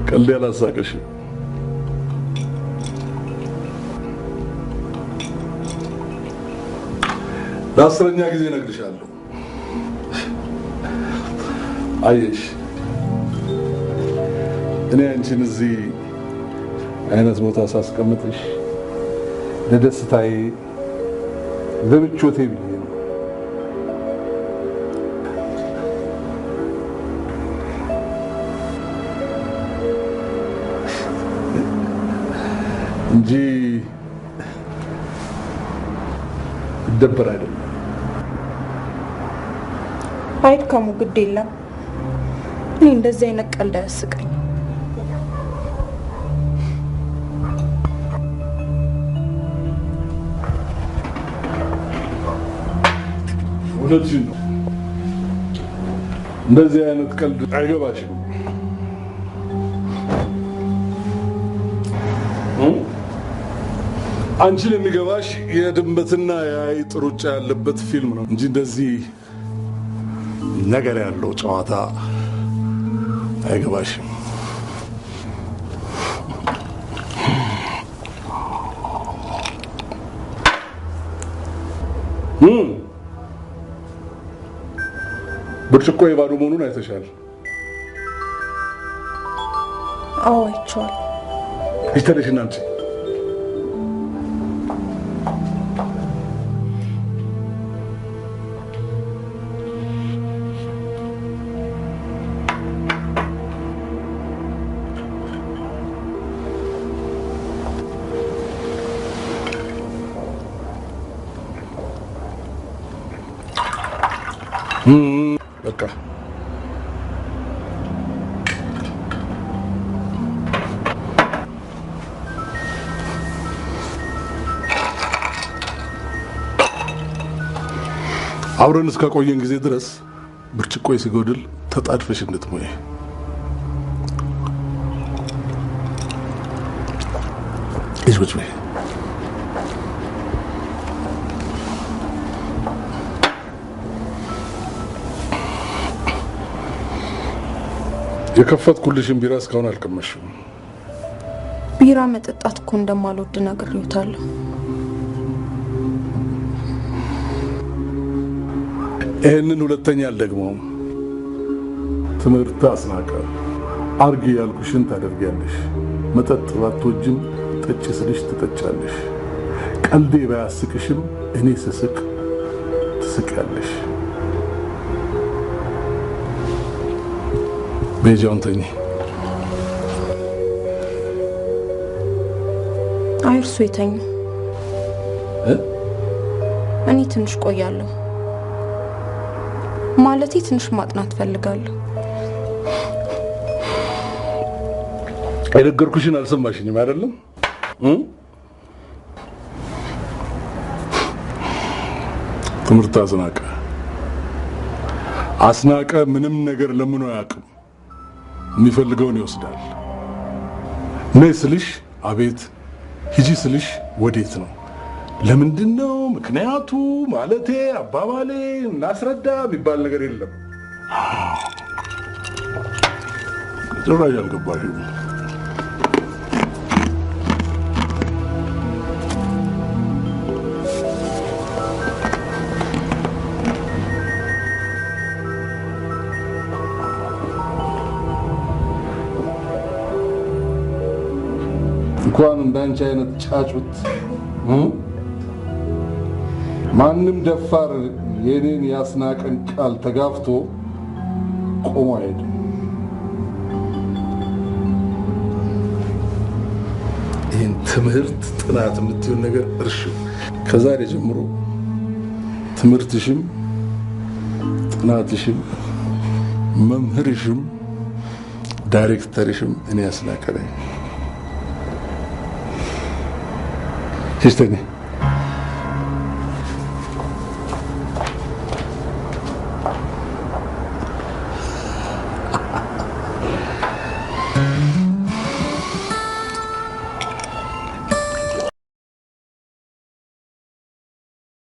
ቀልድ ያላሳቀሽም። ለ10ኛ ጊዜ እነግርሻለሁ። አየሽ፣ እኔ አንቺን እዚህ አይነት ቦታ ሳስቀምጥሽ ለደስታዬ ለምቾቴ ብዬ ነው። እንጂ ይደበር አይደለም። አይድከሙ፣ ግድ የለም። እኔ እንደዚህ አይነት ቀልድ አያስቀኝ። እውነትሽን ነው። እንደዚህ አይነት ቀልድ አይገባሽም። አንቺን የሚገባሽ የድመትና የአይጥ ሩጫ ያለበት ፊልም ነው እንጂ እንደዚህ ነገር ያለው ጨዋታ አይገባሽም። ብርጭቆ የባዶ መሆኑን አይተሻል። አዎ አይቼዋለሁ። ሂጂ ተነሽና አምጪ። በቃ አብረን እስከቆየን ጊዜ ድረስ ብርጭቆ ሲጎድል ተጣድፈሽ እንድትሞይ። ሂጂ ቁጭ በይ። የከፈትኩልሽን ቢራ እስካሁን አልቀመሽም። ቢራ መጠጣት እኮ እንደማልወድ ነግሬዎታለሁ። ይህንን ሁለተኛ አልደግመውም። ትምህርት አስናቀ አርጊ ያልኩሽን ታደርጊያለሽ። መጠጥ ባትወጂም ጠጪ ስልሽ ትጠጫለሽ። ቀልዴ ባያስቅሽም እኔ ስስቅ ትስቂያለሽ። ቤጃውን ተኚ። አይ እርሱ የተኙ፣ እኔ ትንሽ ቆያለሁ። ማለቴ ትንሽ ማጥናት ፈልጋለሁ። የነገርኩሽን አልሰማሽኝም አይደለም? ትምህርት አስናቀ አስናቀ ምንም ነገር ለምኖ አያውቅም። የሚፈልገውን ይወስዳል። ነይ ስልሽ አቤት፣ ሂጂ ስልሽ ወዴት ነው? ለምንድን ነው ምክንያቱ? ማለቴ አባባሌ እናስረዳ የሚባል ነገር የለም። ጭራሽ አልገባሽም። እንኳን እንዳንቺ አይነት ጫጩት ማንም ደፋር የኔን ያስናቀን ቃል ተጋፍቶ ቆሞ አይሄድም። ይህን ትምህርት ጥናት የምትይውን ነገር እርሺው። ከዛሬ ጀምሮ ትምህርትሽም ጥናትሽም መምህርሽም ዳይሬክተርሽም እኔ ያስናቀ ነኝ። ሂጂ ተኚ።